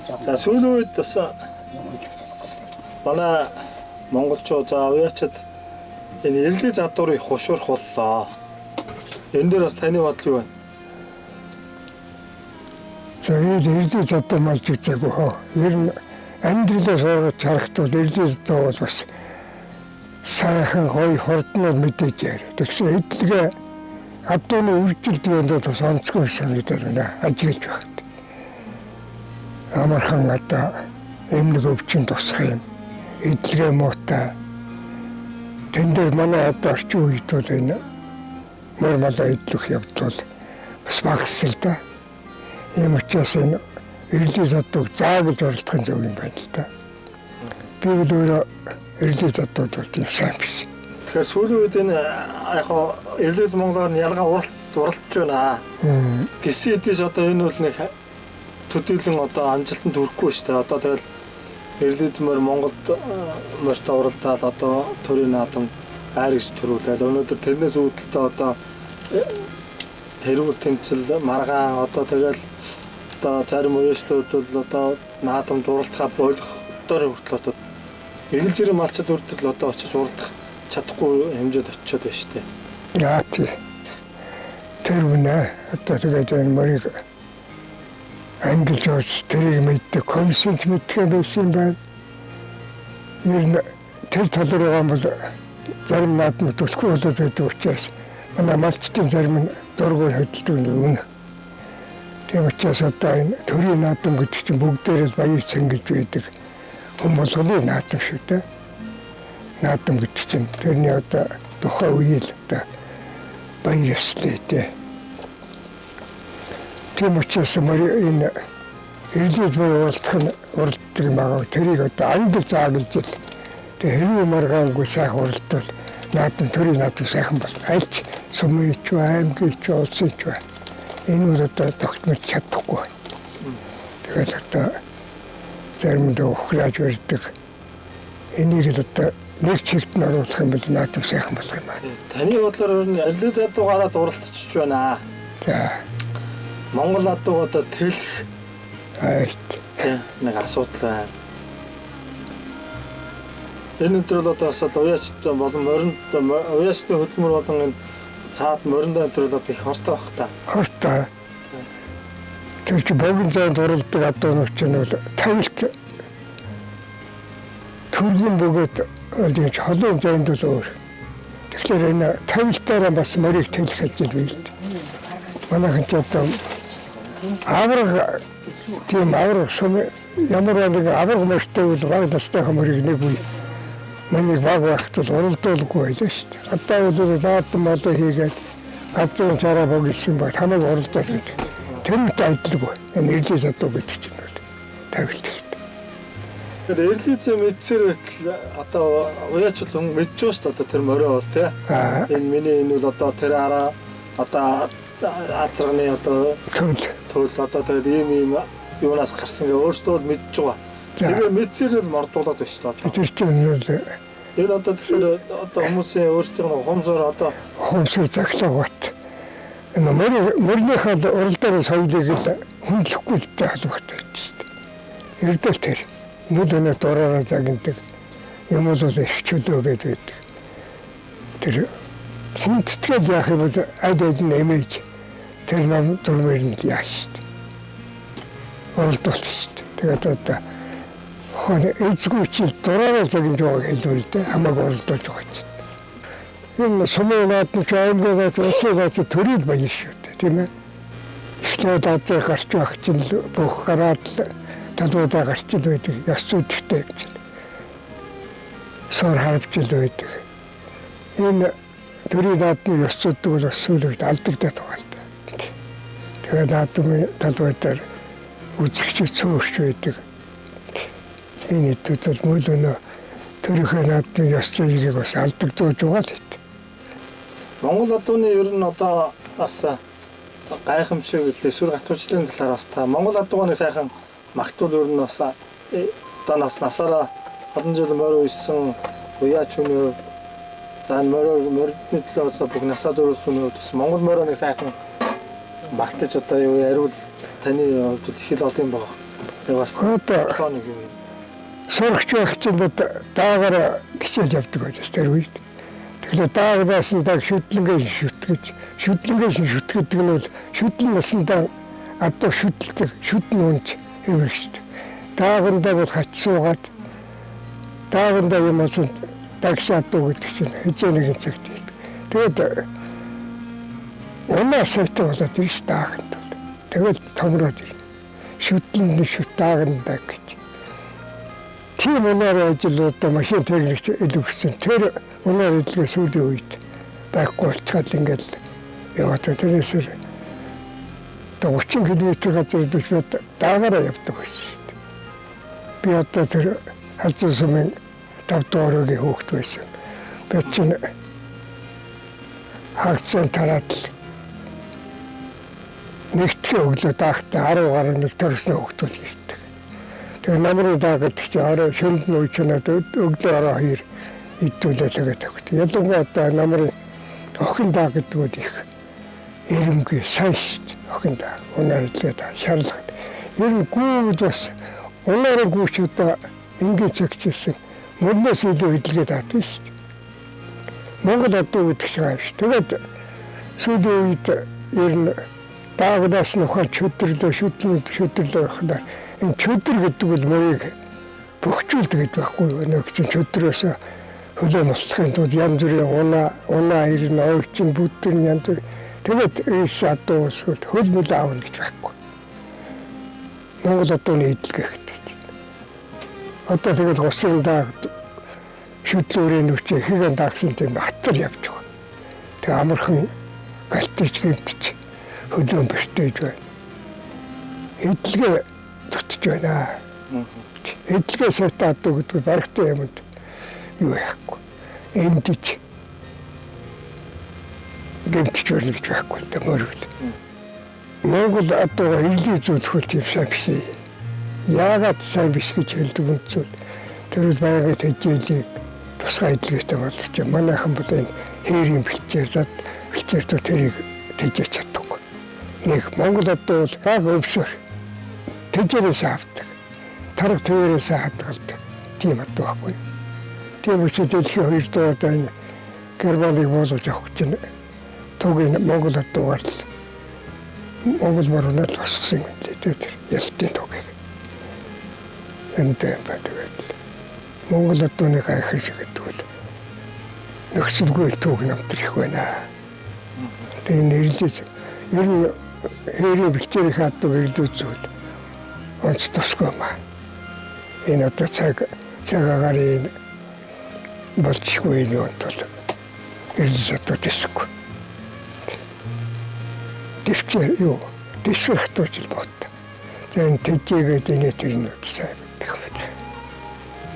За сүүлийн үед бас манай монголчууд за уяачид энэ эрлийн задвар их хушуурх боллоо. Энэ дээр бас таны бодол юу вэ? За энэ эрдээ задуу малж үзээгүй хоо. Ер нь амьдралаа сургаж харахад бол эрдээ задуу бол бас сайхан гоё хурднууд мэдээж яар. Тэгсэн эдлэгээ адууны үржилт юунд бас онцгой санагдаад байна. Ажиглаж байхад. Амархан одоо эмнэг өвчин тусах юм. Эдлэгээ муутай. Тэн дээр манай одоо орчин үед бол энэ мөр малаа эдлэх явдал бол бас багас л да. Ийм учраас энэ эрлийн задууг заа гэж оролдох нь зөв юм байна л да. Би бол өөрөө эрлийн задууд бол тийм сайн биш. Тэгэхээр сүүлийн үед энэ яг хоо эрлийн монголоор нь ялгаа уралт уралдж байна. Гисэн хэдийс одоо энэ бол нэг төдийлөн одоо амжилтанд хүрэхгүй шүү дээ. Одоо тэгэл эрлизмээр Монголд морьтой уралдаал одоо төрийн наадам айр гэж төрүүлээд өнөөдөр тэрнээс үүдэлтэй одоо хэрүүл тэмцэл маргаан одоо тэгэл одоо зарим уяачдууд бол одоо наадамд уралдахаа болох дор хүртэл одоо эргэлж ирэн малчид хүртэл одоо очиж уралдах чадахгүй хэмжээд очиод байна шүү дээ. Яа тий. Тэр үнэ одоо тэгээд энэ морийг ангилж бас тэрийг мэддэг комиссионч мэддэг байсан юм байна. Ер нь тэр тал руугаа бол зарим наадмууд төлөхгүй болоод байдаг учраас манай малчдын зарим нь дургуй хөдөлдөг нь үнэ. Тийм учраас одоо энэ төрийн наадам гэдэг чинь бүгдээрээ л баяр цэнгэж байдаг хүн болгоны наадам шүү дээ. Наадам гэдэг чинь тэрний одоо тухайн үеийн л одоо баяр ёслол дээ. Тийм учраас морь энэ эрдээд буй уралдах нь уралддаг юм аа. Тэрийг одоо ангил зааглаж л тэг хэрвээ маргаангүй сайхан уралдвал наадам төрийн наадам сайхан болно. Альч сумын ч бай, аймгийн ч бай, улсын ч бай. Энэ бол одоо тогтмож чадахгүй. Тэгэл одоо заримдаа ухрааж барьдаг. Энийг л одоо нэг чигт нь оруулах юм бол наадам сайхан болох юм аа. Таны бодлоор ер нь эрлийн задуу гараад уралдчихж байна. За Монгол адууг одоо тэлэх айт. нэг асуудал байна. Энэ өдөр бол одоо бас л уяачд болон моринд уяачдын хөдөлмөр болон энэ цаад мориндоо өдөр бол одоо их хортой байх та. Хортой. Тэр чи богино зайд уралдаг адуунууд чинь бол тавилт төргөн бөгөөд бол холын зайд бол өөр. Тэгэхээр энэ тавилтаараа бас морийг тэлэх ажил бийд. Манайхан ч одоо авраг тийм авраг сум ямар нэг авраг морьтой бол баг настай морийг нэг үе миний баг байхад бол уралдуулгүй байлаа шүү дээ. Одоо бол наадам молоо хийгээд газрын чараа богисон баг хамаг уралдаад байдаг. Тэрнтэй адилгүй. Энэ эрлийн задуу гэдэг чинь бол тавилт. Тэгэхээр эрлизээ мэдсээр байтал одоо уяач бол хүн мэдж байгаа шүү дээ одоо тэр морио бол тий. Энэ миний энэ бол одоо тэр араа одоо азарганы одоо Төл. төл одоо тэгээд ийм ийм юунаас гарсан гэ өөрсдөө бол мэдж байгаа. Тэгээ мэдсээр л мордуулаад байна шүү дээ одоо. Тэр чинь бол Энэ одоо тэгэхээр одоо хүмүүсийн өөрсдийнх нь ухамсар одоо ухамсар захлаа бат. Энэ морийнхаа уралдааны соёлыг л хүндлэхгүй л холбоотой байдаг шүү дээ. Ердөө тэр нүд өнөө дураараа загнадаг юм бол эрх чөлөө гээд байдаг. Тэр хүндтгэл яах юм бол аль аль нь эмээж тэр нам дүрмээр нь яах шүү дээ. Уралдуулах шүү дээ. Тэгээд одоо хон эзгүй чи дураараа загнаж байгааг хэлвэл дээ хамаагүй уралдуулж байгаа чинь. Энэ сумын наадам чи аймгийн наад улсын наад төрийн баян шүү дээ, тийм ээ. Эхлээд азар гарч байх чинь л бүх гараад л талуудаа гарч л байдаг, ёс зүйдэгтэй юм чинь. Сур харавч л байдаг. Энэ төрийн наадмын ёс зүйдэг бол бас сүүлэгт алдагдаад байгаа л да. Тэгээд наадмын талбай дээр үзэгч цөөрч байдаг. Энэ хэдүүд бол мөл өнөө төрийнхөө наадмын ёс зүйийг бас алдагдуулж байгаа л хэт. Монгол адууны ер нь одоо бас гайхамшиг гэдэг сүр гатуучлалын талаар бас та Монгол адуугаа нэг сайхан магтуул ер нь бас одоо нас насаараа олон жил морь уйсан уяач хүний хувьд за энэ морио морины төлөө бас бүх насаа зориулсан хүний хувьд бас Монгол морио нэг сайхан магтаж одоо юу яриул таны хувьд их л олон юм байгаа. Нэг бас Одоо нэг юм. Сурагч байх чинь бид даагаар хичээл явдаг байсан тэр үед. Тэгэхээр даагаас нь даг шүтлэнгээ шүтгэж, шүтлэнгээ шүтгэдэг нь бол шүтлэн насандаа адуу шүтэлдэг, шүтэн унж хэврэх шүү дээ. Даагандаа бол хач суугаад даагандаа юм болсон дагш адуу гэдэг чинь хизээ нэгэн цагт хэлдэг. Тэгээд унаа сайтай болоод ирж дааганд. Тэгэл томроод ирнэ. Шүтлэн шүт даагандаа гэж. Тийм унаар ажил одоо машин техникч илүү гэсэн. Тэр унаар ажиллагаа сүүлийн үед байхгүй болчиход ингээл яваад тэрнээс одоо 30 км газар дөчмөд даагаараа явдаг байсан шүү дээ. Би одоо тэр Халзан сумын 5 дугаар өгийн хүүхэд байсан. Би чинь хагцсан тараад л нэгтгэх өглөө даахтай 10 гаруй нэг төрсөн хүүхдүүд ирдэг. Тэгээ намрын даа гэдэг чинь орой шөнд нь уучнаад өглөө орой хоёр идүүлээ тэгээд тавьдаг. Ялангуяа одоо намрын охин даа гэдэг бол их эрэмгүй сайн шүү дээ. Охин даа унаар идлээ даа шаардлагатай. Ер нь гүү бас унаараа гүүч одоо ингээд цагчээсэн мөрнөөс илүү хөдөлгөө даадаг шүү дээ. Монгол адуу гэдэг чинь ааш. Тэгээд сүүлийн үед ер нь даагнаас нь ухаан чөдөрлөө шүтлэн шөдөрлөө байхлаар энэ чөдөр гэдэг бол мөрийг бөхчүүлдэг гэдэг байхгүй юу? Нэг чинь чөдрөөс хөлөө муслахын тулд янз бүрийн унаа, унаа ирнэ, ойчин бүдгэн янз бүр. Тэгээд эс адуу эсвэл хөл мөл аавна гэж байхгүй. Монгол адууны эдлэх гэдэг чинь. Одоо тэгээд гусын дааг шүтлөөрийн нүчээ хэгэн даагсан тийм хатар явж байгаа. Тэгээ амархан галтэрч гэмтэж хөлөө бэртэж байна. Эдлэгээ дутж байна. Эдлэгээ сайтай адуу гэдэг барагтай юмд юу яахгүй. Эндэж гэмтэж байна гэж байхгүй л да мөрөд. Монгол адууга эрлийг зүүдэх тийм сайн биш ээ. Яагаад сайн биш гэж хэлдэг үнцүүд тэр бол байнгын тэжээлийн тусгай эдлэгээтэй болдог чинь манайхан бол энэ хээрийн бэлчээр зад бэлчээр тө тэрийг тэжээж чадахгүй. Нэг Монгол адуу бол баг өвсөр тэжээрээс авдаг. Тараг твээрээс хадгалдаг. Тийм адуу байхгүй. Тийм учраас дэлхийн хоёр дахь одоо энэ Германыг буулгаж авах чинь тугийн Монгол адуугаар л Монгол морноод босгосон юм лээ тэр ялтын тугийг. Энтэй байдаг. Монгол адууны гайхал шиг гэдэг бол нөхцөлгүй түүх намтар их байна. Тэгээ нэрлэж ер нь хээрийн бэлчээрийн адууг эрлүү зүйл онц тусгүй юм аа. Энэ одоо цаг агаарын болчихгүй энэ юунд бол эрлэж одоо тэсэхгүй. Тэвчээр юу тэсвэр хатууж л бот. Тэгээ энэ тэжээгээд энэ тэрнүүд сайн гэх мэт.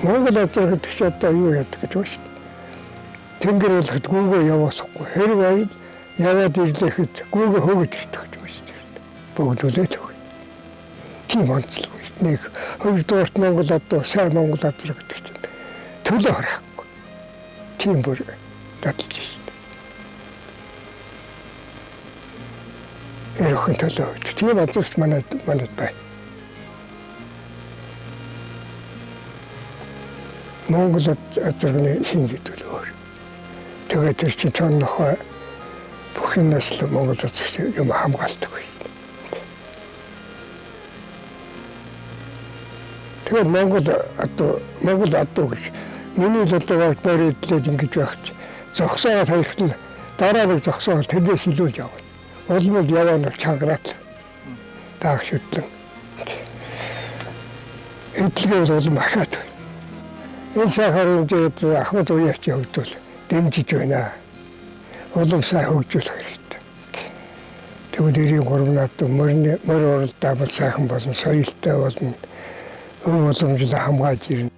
Монгол адуу гэдэг чи одоо юу яадаг гэж байна шүү дээ. Тэнгэр болоход гүүгээ явуулахгүй. Хэрэг байвал яваад ирлэхэд гүүгээ хөөгд ирдэг гэж байна шүү дээ. Бөгдүүлээд хөг. Тийм онцлог. Нэг хоёрдугаарт Монгол адуу, сайн Монгол адуу гэдэг чинь төлөө харахгүй. Тийм бүр дадлж шүү дээ. Эрхэн төлөө гэдэг. Тийм азарч манад байна. Монгол азарганы хин гэдэг л өөр. Тэгээд тэр чинь чон нохой бүх юмнаас л Монгол азарч юм хамгаалдаг байна. Тэгээд Монгол адуу гэж миний л одоо багт морь идлээд ингэж байх чи зогсоогоо саяхт нь дараа нэг зогсоогоо тэрнээс илүү явна. Улмал яваа нэг чангараад даах шүтлэн. Эдлэгээ бол улам ахаад байна. Энэ сайхан хэмжээд Ахмад уяачийн хувьд бол дэмжиж байна. Улам сайн хөгжүүлэх хэрэгтэй. Тэгвэл 93 наад морь уралдаа бол сайхан болно, соёлтой болно, өв уламжлал хамгаалж ирнэ.